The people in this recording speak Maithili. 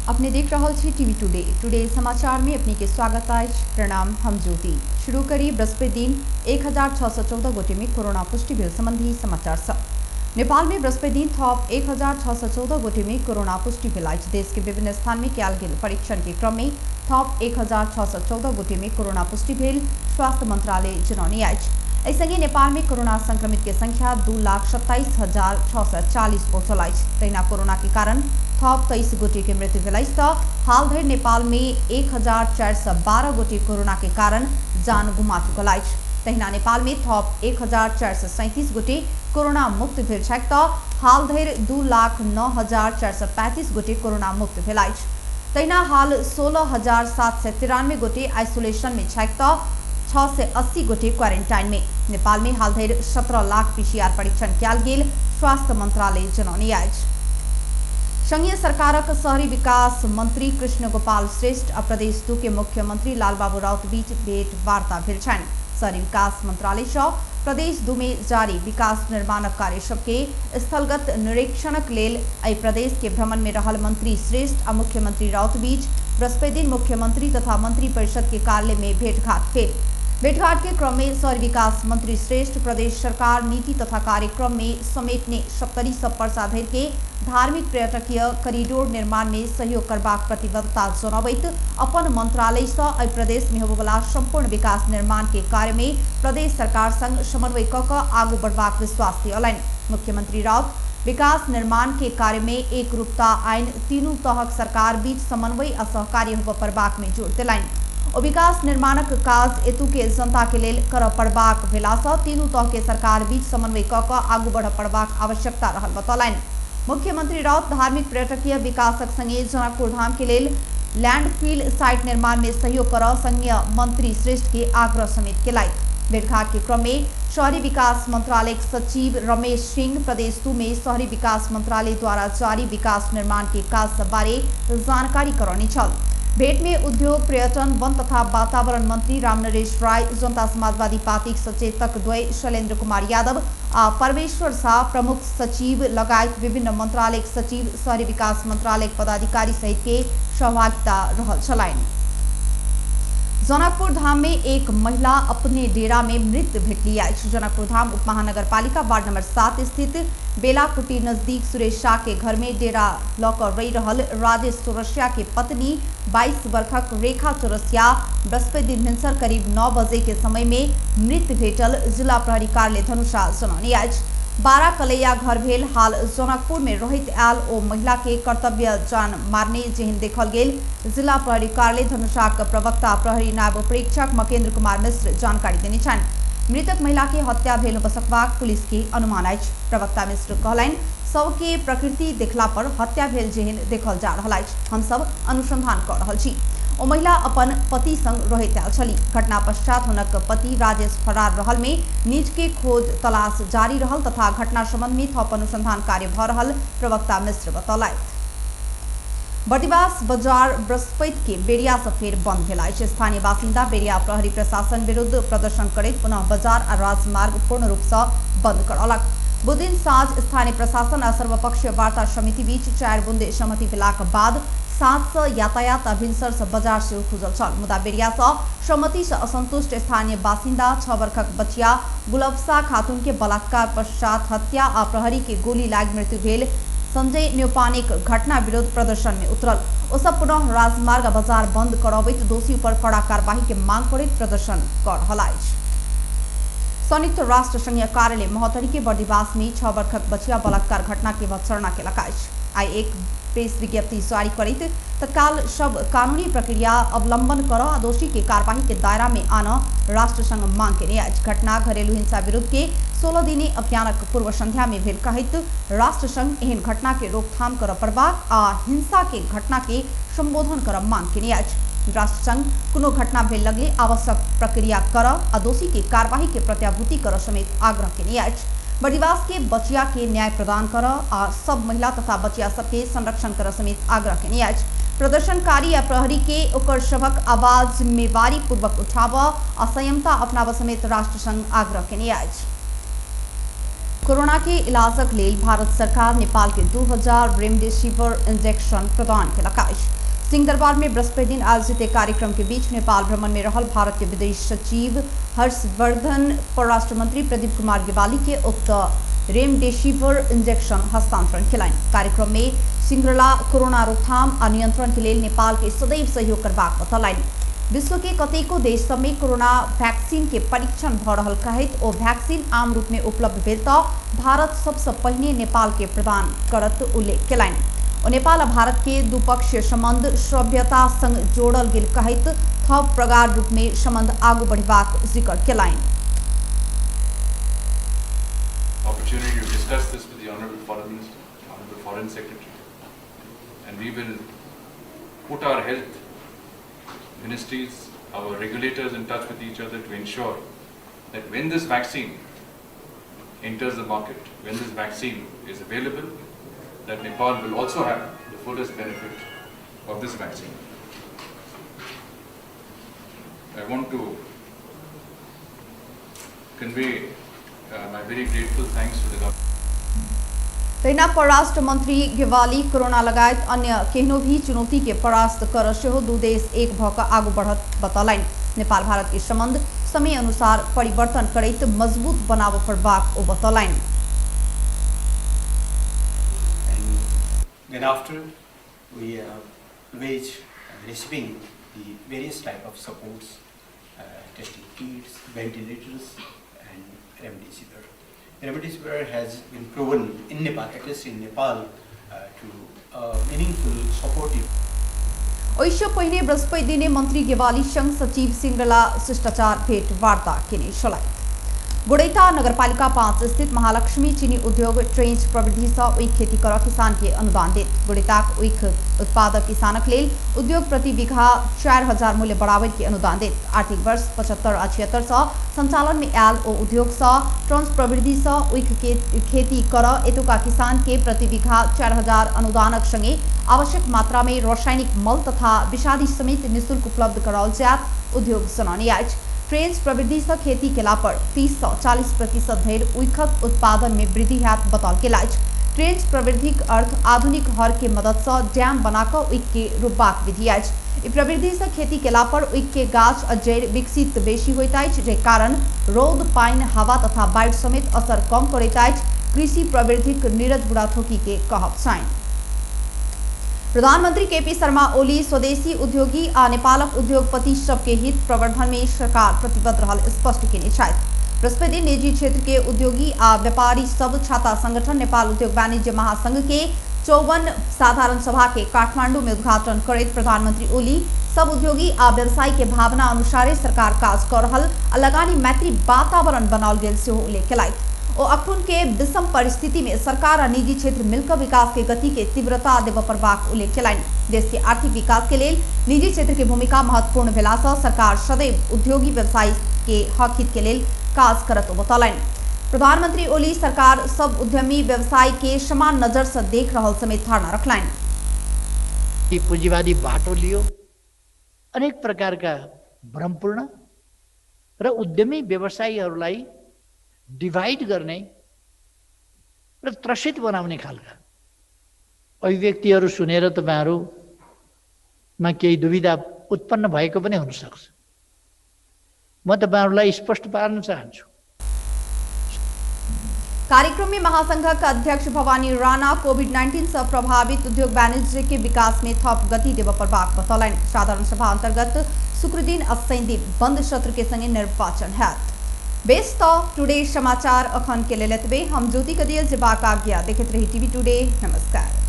अपने देख रहल छी टीवी टुडे। टुडे समाचार में अपने के स्वागत अछि। प्रणाम, हम ज्योति। शुरू करी बृहस्पति दिन 1614 गोटे में कोरोना पुष्टि भेल संबंधी समाचार सब। नेपाल में बृहस्पति दिन थप 1614 गोटे में कोरोना पुष्टि भेल अछि। देश के विभिन्न स्थान में कयल गेल परीक्षण के क्रम में थप 1614 गोटे में कोरोना पुष्टि भेल स्वास्थ्य मंत्रालय जनौने अछि। एहि संगे नेपाल में कोरोना संक्रमित के संख्या 2,27,640 पहुंचल अछि। तहिना कोरोना के कारण थप 23 गोटे के मृत्यु भेल अछि तऽ हाल धरि नेपाल में 1412 गोटे कोरोना के कारण जान गुमा चुकल अछि। तहिना नेपाल में थप 1437 गोटे कोरोना मुक्त भेल छथि तऽ हाल धरि 2,09,435 गोटे कोरोना मुक्त भेल अछि। तहिना हाल 16,793 गोटे आइसोलेशन में छथि तऽ 680 गोटे क्वारेंटाइन में। नेपाल में हाल धरि 17 लाख पीसीआर परीक्षण कयल गेल स्वास्थ्य मंत्रालय जनौने अछि। संघीय सरकारक शहरी विकास मंत्री कृष्ण गोपाल श्रेष्ठ आ प्रदेश 2 के मुख्यमंत्री लालबाबू राउत बीच भेंट वार्ता भेल छनि। शहरी विकास मंत्रालय सँ प्रदेश 2 में जारी विकास निर्माणक कार्य सबके स्थलगत निरीक्षणक लेल एहि प्रदेश के भ्रमण में रहल मंत्री श्रेष्ठ आ मुख्यमंत्री राउत बीच बृहस्पति दिन मुख्यमंत्री तथा मंत्री परिषद के कार्यालय में भेंटघाट भेल। भेंटघाट के क्रम में शहरी विकास मंत्री श्रेष्ठ प्रदेश सरकार नीति तथा कार्यक्रम में समेटने सप्तरी सँ पर्सा धरि के धार्मिक पर्यटकीय कॉरिडोर निर्माण में सहयोग करबाक प्रतिबद्धता जनबैत अपन मंत्रालय सँ एहि प्रदेश में होबयवला संपूर्ण विकास निर्माण के कार्य में प्रदेश सरकार संग समन्वय कऽ कऽ आगू बढ़बाक विश्वास दियौलनि। मुख्यमंत्री राउत विकास निर्माण के कार्य में एकरूपता आनि तीनू तहक सरकार बीच समन्वय आ सहकार्य होबय पड़बाक में जोर देलनि। ओ विकास निर्माणक काज एतु के जनता के लेल करय पड़बाक भेला सँ तीनू तह के सरकार बीच समन्वय कऽ कऽ आगू बढ़य पड़बाक आवश्यकता रहल बतौलनि। मुख्यमंत्री राउत धार्मिक पर्यटकीय विकासक संगे जनकपुर धाम के लेल लैंडफिल साइट निर्माण में सहयोग करऽ संघीय मंत्री श्रेष्ठ के आग्रह समेत केलथि। भेंटघाट के क्रम में शहरी विकास मंत्रालय सचिव रमेश सिंह प्रदेश 2 में शहरी विकास मंत्रालय द्वारा जारी विकास निर्माण के काज सब बारे जानकारी करौने छल। भेंट में उद्योग पर्यटन वन तथा वातावरण मंत्री रामनरेश राय, जनता समाजवादी पार्टी सचेतक द्वय शैलेन्द्र कुमार यादव आ परमेश्वर शाह, प्रमुख सचिव लगायत विभिन्न मंत्रालय सचिव, शहरी विकास मंत्रालय पदाधिकारी सहित के सहभागिता रहल छलनि। जनकपुर धाम में एक महिला अपने डेरा में मृत भेटली अछि। जनकपुर धाम उप महानगरपालिका वार्ड नंबर 7 स्थित बेलाकुटी नजदीक सुरेश शाह के घर में डेरा लऽ कऽ रहि रहल राजेश चौरसिया के पत्नी 22 वर्षक रेखा चौरसिया बृहस्पति दिन भिनसर करीब 9 बजे के समय में मृत भेटल जिला प्रहरी कार्यालय धनुषा जनौने अछि। 12 कलैया घर भेल हाल जनकपुर में रहैत आयल ओ महिला के कर्तव्य जान मारने जेहन देखल गेल जिला प्रहरी कार्यालय धनुषाक प्रवक्ता प्रहरी नायब उपरीक्षक मकेन्द्र कुमार मिश्र जानकारी देने छनि। मृतक महिला के हत्या भेल हो सकबाक पुलिस के अनुमान अछि। प्रवक्ता मिश्र कहलनि, शव के प्रकृति देखला पर हत्या भेल जेहन देखल जा रहल अछि, हम सब अनुसंधान कऽ रहल छी। ओ महिला अपन पति संग रहैत आयल छली। घटना पश्चात हुनक पति राजेश फरार रहल में निज के खोज तलाश जारी रहल तथा घटना संबंध में थप अनुसंधान कार्य भऽ रहल प्रवक्ता मिश्र बतौलथि। बर्दिवास बाजार बृहस्पति के बेरिया से फेर बंद भेल अछि। स्थानीय बासिन्दा बेरिया प्रहरी प्रशासन विरुद्ध प्रदर्शन करैत पुनः बाजार आ राजमार्ग पूर्ण रूप से बंद करौलक। बुधदिन साँझ स्थानीय प्रशासन आ सर्वपक्षीय वार्ता समिति बीच 4 बुंदे सहमति भेलाक बाद साँझ से यातायात आ भिनसर से बाजार सेहो खुजल छल। मुदा बेरिया से सहमति से असंतुष्ट स्थानीय बासिन्दा 6 वर्षक बचिया गुलबसा खातून के बलात्कार पश्चात हत्या आ प्रहरी के गोली लागि मृत्यु भेल संजय न्यौपानेक घटना विरोध प्रदर्शन में उतरल। ओ सब पुनः राजमार्ग आ बाजार बंद करबैत दोषी पर कड़ा कार्यवाही के मांग करैत प्रदर्शन कर रहल अछि। संयुक्त राष्ट्र संघीय कार्यालय महोत्तरी के बर्दिवास में 6 वर्षक बचिया बलात्कार घटना के भर्त्सना केलक अछि। आइ एक प्रेस विज्ञप्ति जारी करैत तत्काल सब कानूनी प्रक्रिया अवलंबन कर आ दोषी के कार्यवाही के दायरा में आन राष्ट्र संघ मांग केने अछि। घटना घरेलू हिंसा विरुद्ध के 16 दिनी अभियानक पूर्व संध्या में भेल कहैत राष्ट्र संघ एहन घटना के रोकथाम कर पड़बाक आ हिंसा के घटना के संबोधन कर मांग केने अछि। राष्ट्र संघ कोनो घटना भेल लगले आवश्यक प्रक्रिया कर आ दोषी के कार्यवाही के प्रत्याभूति कर समेत आग्रह केने अछि। बर्दिवास के बचिया के न्याय प्रदान कर आ सब महिला तथा बचिया सबके संरक्षण कर समेत आग्रह केने अछि। प्रदर्शनकारी आ प्रहरी के ओकर सभक आवाज जिम्मेवारी पूर्वक उठाब आ संयमता अपनाब समेत राष्ट्र संघ आग्रह केने अछि। कोरोना के इलाजक लेल भारत सरकार नेपाल के 2000 रेमडेसिविर इंजेक्शन प्रदान केलक अछि। सिंहदरबार में बृहस्पति दिन आयोजित एक कार्यक्रम के बीच नेपाल भ्रमण में रहल भारत के विदेश सचिव हर्षवर्धन परराष्ट्र मंत्री प्रदीप कुमार गेवाली के उक्त रेमडेसिविर इंजेक्शन हस्तांतरण केलनि। कार्यक्रम में सिंगरला कोरोना रोकथाम आ नियंत्रण के लेल नेपाल के सदैव सहयोग करबाक बतौलनि। विश्व के कतेको देश सब में कोरोना वैक्सीन के परीक्षण भ रहल कहैत ओ वैक्सीन आम रूप में उपलब्ध भेल त भारत सबसे पहिने नेपाल के प्रदान करत उल्लेख केलनि। ओ नेपाल आ भारत के द्विपक्षीय संबंध सभ्यता संग जोड़ल गेल कहैत थप प्रगाढ़ रूप में संबंध आगू बढ़ेबाक जिक्र केलनि। Opportunity to discuss this with the Honorable Foreign Minister, Honorable Foreign Secretary, and we will put our health ministries, our regulators in touch with each other to ensure that when this vaccine enters the market, when this vaccine is available, that Nepal will also have the fullest benefit of this vaccine. I want to convey my very grateful thanks to the government. तहिना परराष्ट्र मंत्री गेवाली कोरोना लगायत अन्य केहनो भी चुनौती के परास्त कर सेहो दू देश एक भ क आगू बढ़त बतौलनि। नेपाल भारत के संबंध समय अनुसार परिवर्तन करैत मजबूत बनाबऽ पड़बाक ओ बतौलनि। And then after we wage receiving the various type of supports, testing kits, ventilators, and remdesivir. Remdesivir has been proven in Nepal, at least in Nepal, to meaningful supportive. ओहिसँ पहिने बृहस्पति दिने मंत्री गेवाली संग सचिव सिंगला शिष्टाचार भेंट वार्ता केने छलथि। गोड़ैता नगरपालिका 5 स्थित महालक्ष्मी चीनी उद्योग ट्रेंच प्रविधि से ऊख खेती कर किसान के अनुदान देत। गोड़ैताक ऊख उत्पादक किसानक लेल उद्योग प्रति बीघा 4000 मूल्य बढ़ाबै के अनुदान देत। आर्थिक वर्ष 75 आ 76 से संचालन में आयल ओ उद्योग से ट्रेंच प्रविधि से ऊख के खेती कर एतुका किसान के प्रति बीघा 4000 अनुदानक संगे आवश्यक मात्रा में रासायनिक मल तथा विषादी समेत निःशुल्क उपलब्ध कराओल जायत उद्योग जनौने अछि। ट्रेंच प्रविधि से खेती केला पर 30 से 40% धरि ऊखक उत्पादन में वृद्धि हैत बताओल गेल अछि। ट्रेंच प्रविधिक अर्थ आधुनिक हर के मदद से डैम बनाकऽ ऊख के रोपबाक विधि अछि। ई प्रविधि से खेती केला पर ऊख के गाछ आ जड़ि विकसित बेसी होइत अछि, जाहि कारण रौद, पानि, हवा तथा बाढ़ि समेत असर कम करैत अछि। कृषि प्रविधिक नीरज बुढ़ाथोकी के कहब छनि। प्रधानमंत्री केपी शर्मा ओली स्वदेशी उद्योगी आ नेपालक उद्योगपति सबके हित प्रवर्धन में सरकार प्रतिबद्ध रहल स्पष्ट केने छथि। बृहस्पति दिन निजी क्षेत्र के उद्योगी आ व्यापारी सब छाता संगठन नेपाल उद्योग वाणिज्य महासंघ के 54 साधारण सभा के काठमांडू में उद्घाटन करैत प्रधानमंत्री ओली सब उद्योगी आ व्यवसायी के भावना अनुसारे सरकार काज कर रहल आ लगानी मैत्री वातावरण बनाओल गेल सेहो उल्लेख केलथि। ओ अखुन के विषम परिस्थिति में सरकार आ निजी क्षेत्र मिलकर विकास के गति के तीव्रता देबऽ पड़बाक उल्लेख केलनि। देश के आर्थिक विकास के लेल निजी क्षेत्र के भूमिका महत्वपूर्ण भेला से सरकार सदैव उद्योगी व्यवसायी के हक हित के लेल काज करत ओ बतौलनि। प्रधानमंत्री ओली सरकार सब उद्यमी व्यवसायी के समान नजर से देख रहल समेत धारणा रखलनि। पूंजीवादी बाटो लियो, अनेक प्रकारका भ्रमपूर्ण र उद्यमी व्यवसायीहरूलाई डिभाइड गर्ने र त्रसित बनाउने खालका अभिव्यक्तिहरू सुनेर तपाईहरूमा केही दुविधा उत्पन्न भएको पनि हुनसक्छ। म तपाईहरूलाई स्पष्ट पार्न चाहन्छु। कार्यक्रम में महासंघक अध्यक्ष भवानी राणा कोविड-19 से प्रभावित उद्योग वाणिज्य के विकास में थप गति देबऽ पड़बाक बतौलनि। साधारण सभा अंतर्गत शुक्रदिन आ शनिदिन बंद सत्र के संगे निर्वाचन हैत। बेस त टुडे समाचार अखन के लेल एतबे। हम ज्योति कदियल जेबाक आज्ञा। देखैत रही टीवी टुडे। नमस्कार।